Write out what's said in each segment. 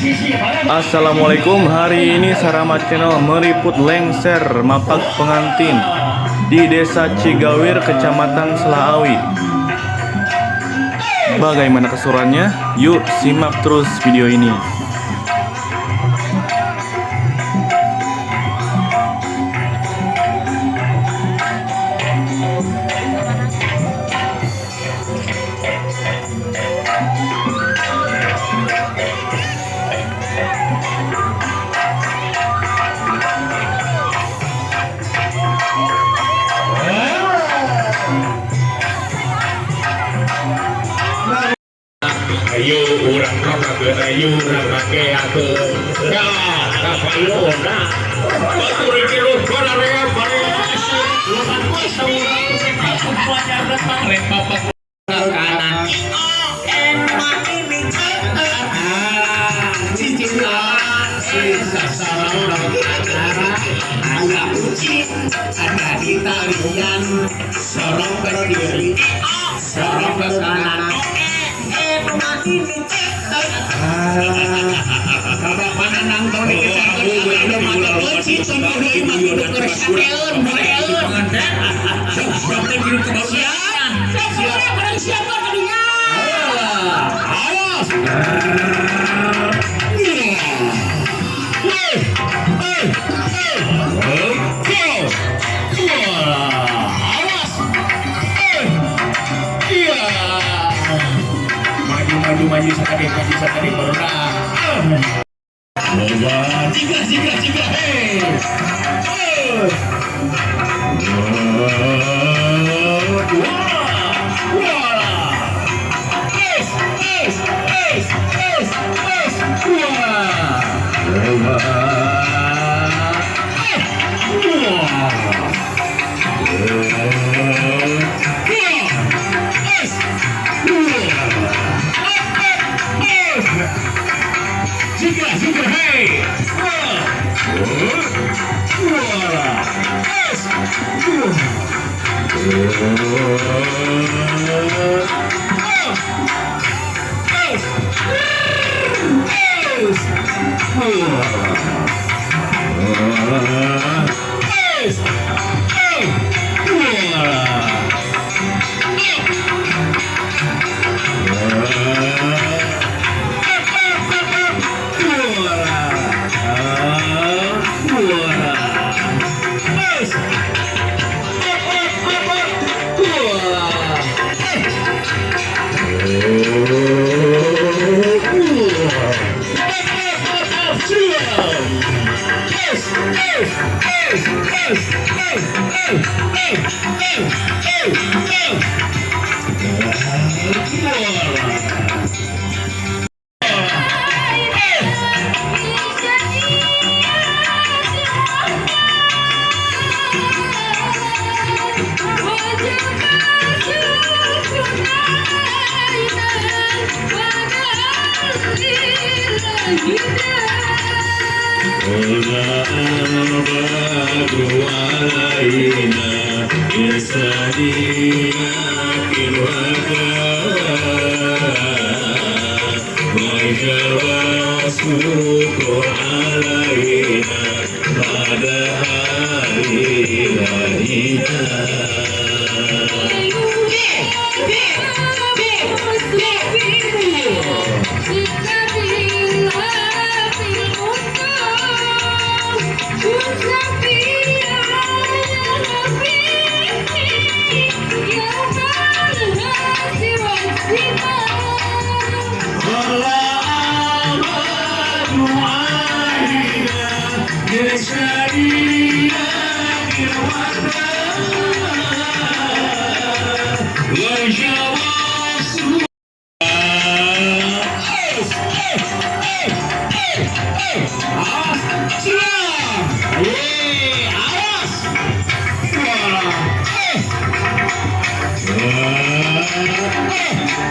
Assalamualaikum, hari ini Sarama Channel meliput lengser mapak pengantin di Desa Cigawir, Kecamatan Selaawi. Bagaimana keseruannya? Yuk simak terus video ini. Ayo urang mapakeun, ayo urang makeakeun. Ya, kapayuna. Batur iki lu bararea bareng. Kanan. Ada kucing, ada di talian, sorong ke kiri, sorong ke kanan. Bapak pananang tong Siapa kadinya? Awas. Awas. Iya. Maju maju maju sakit maju sakit barudak. Loba tiga tiga tiga hei. Wah. Es es es es es. Wah. Wah. Wah. Es. Jika, jika, hey. Wah. Wah. Es. Es. Es. Es. Wah.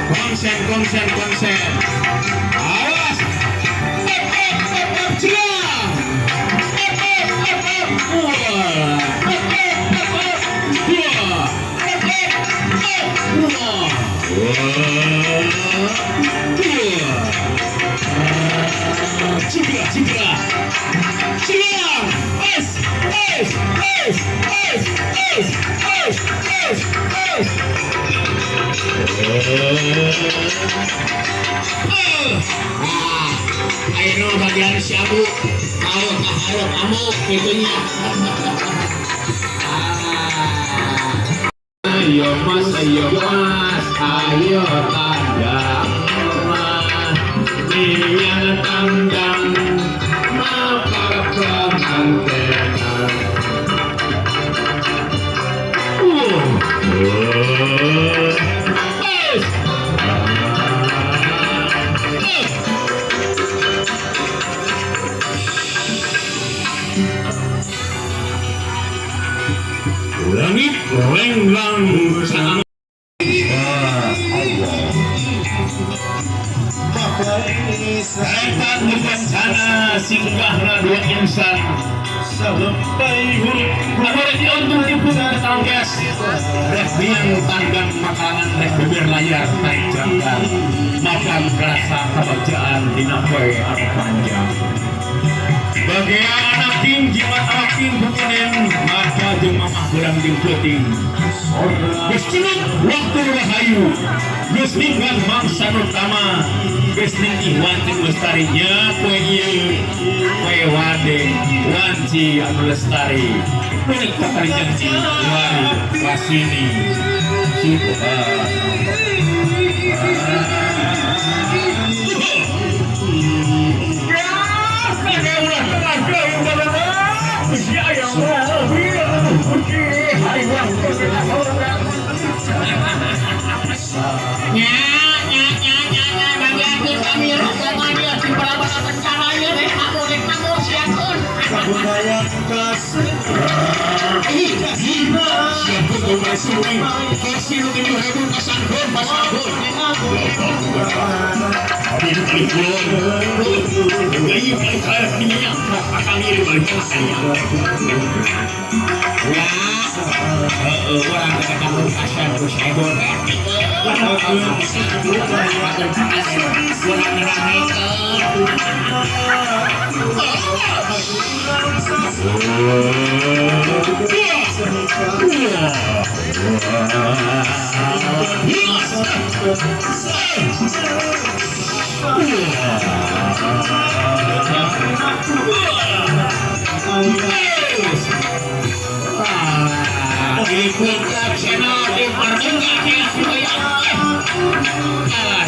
Konsen, konsen, konsen. Awas. Up, up, up, up, jelang. Up, up, up, up. Wah. Up, up, up, up. Dua. Up, up, up. Wah. Wah. Dua. Ayo bagian si Abu kalau kaharep amuk gitunya. Ayo mas, ayo mas, ayo tandang mas, niang tandang mapar pengantenan. Langit lenglang sang. Setan berencana singgahna dua insan sampai huruf anu diuntung dipun ketangkes rek biang tanggang makanan rek bibir layar tarik jangkar makan kerasa kebagjaan dina poe anu panjang. Bagian anak king jimat awak king bukinen mata jeung mamah gorang jeung peuting. Geus cenut waktu rahayu geus ninggal mangsa nu utama geus ningih wanci lestari nya poe ieu poe wade wanci anu lestari meuni katarjanji wari kasini subhanallah.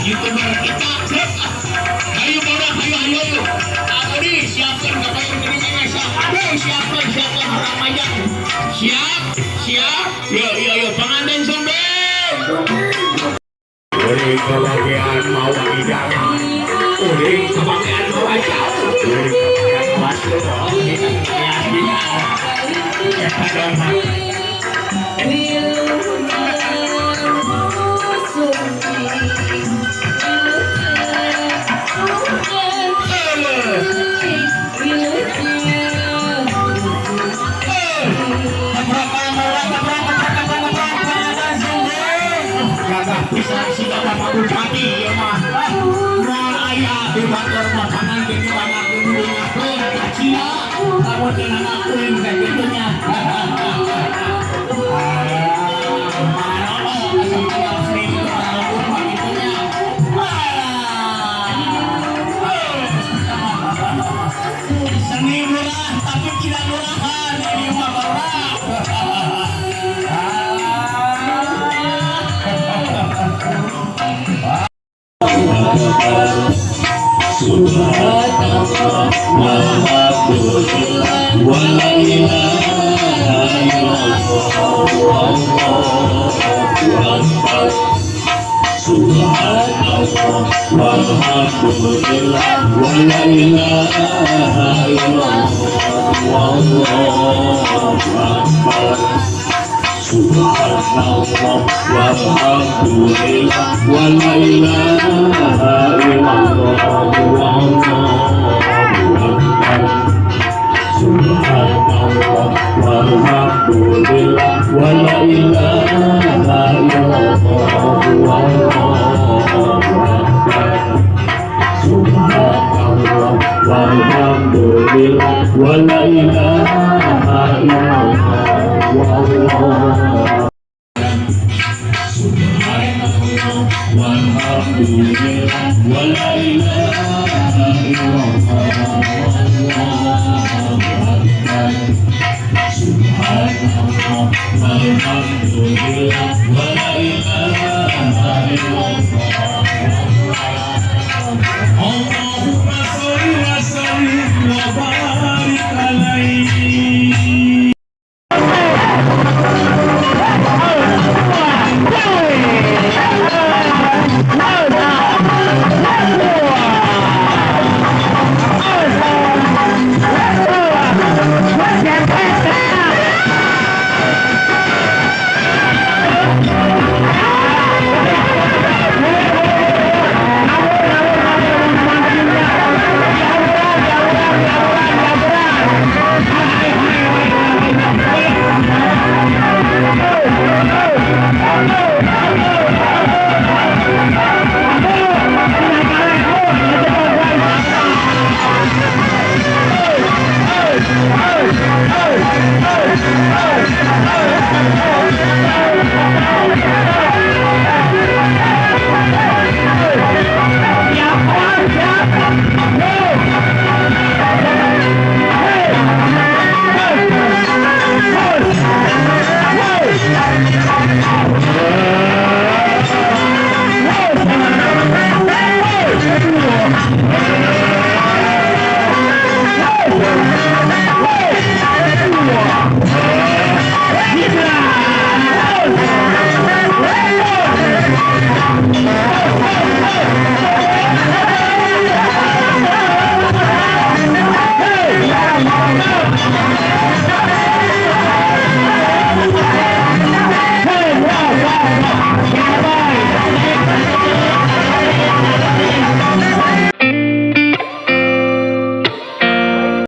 YouTuber kita, ayo orang, ayo ayo, aku nih siapkan kapal ini ayo siapkan siapkan orang panjang, siap siap, yo yo yo pengantin sumbing. Uring kebahagiaan mau tidak, uring kebahagiaan mau aja, uring kebahagiaan mau aja. Bupati ya mah moal aya di batur makanan di ngakuin kacila lamun dina ngakuin teh kitu nya. Seni murah tapi tidak murahan ini mah murah. Subhanallah walhamdulillah wa la ilaha illallah wallahu akbar. Subhanallah walhamdulillah wa la ilaha illallah wallahu akbar. Subhanallah walhamdulillah wa la ilaha illallah wallahu akbar. Subhanallah walhamdulillah wa la ilaha illallah wallahu akbar. Subhanallah walhamdulillah wa la ilaha illallah. Subhanallah walhamdulillah wala ilaha illallah wallahu akbar. Subhanallah walhamdulillah.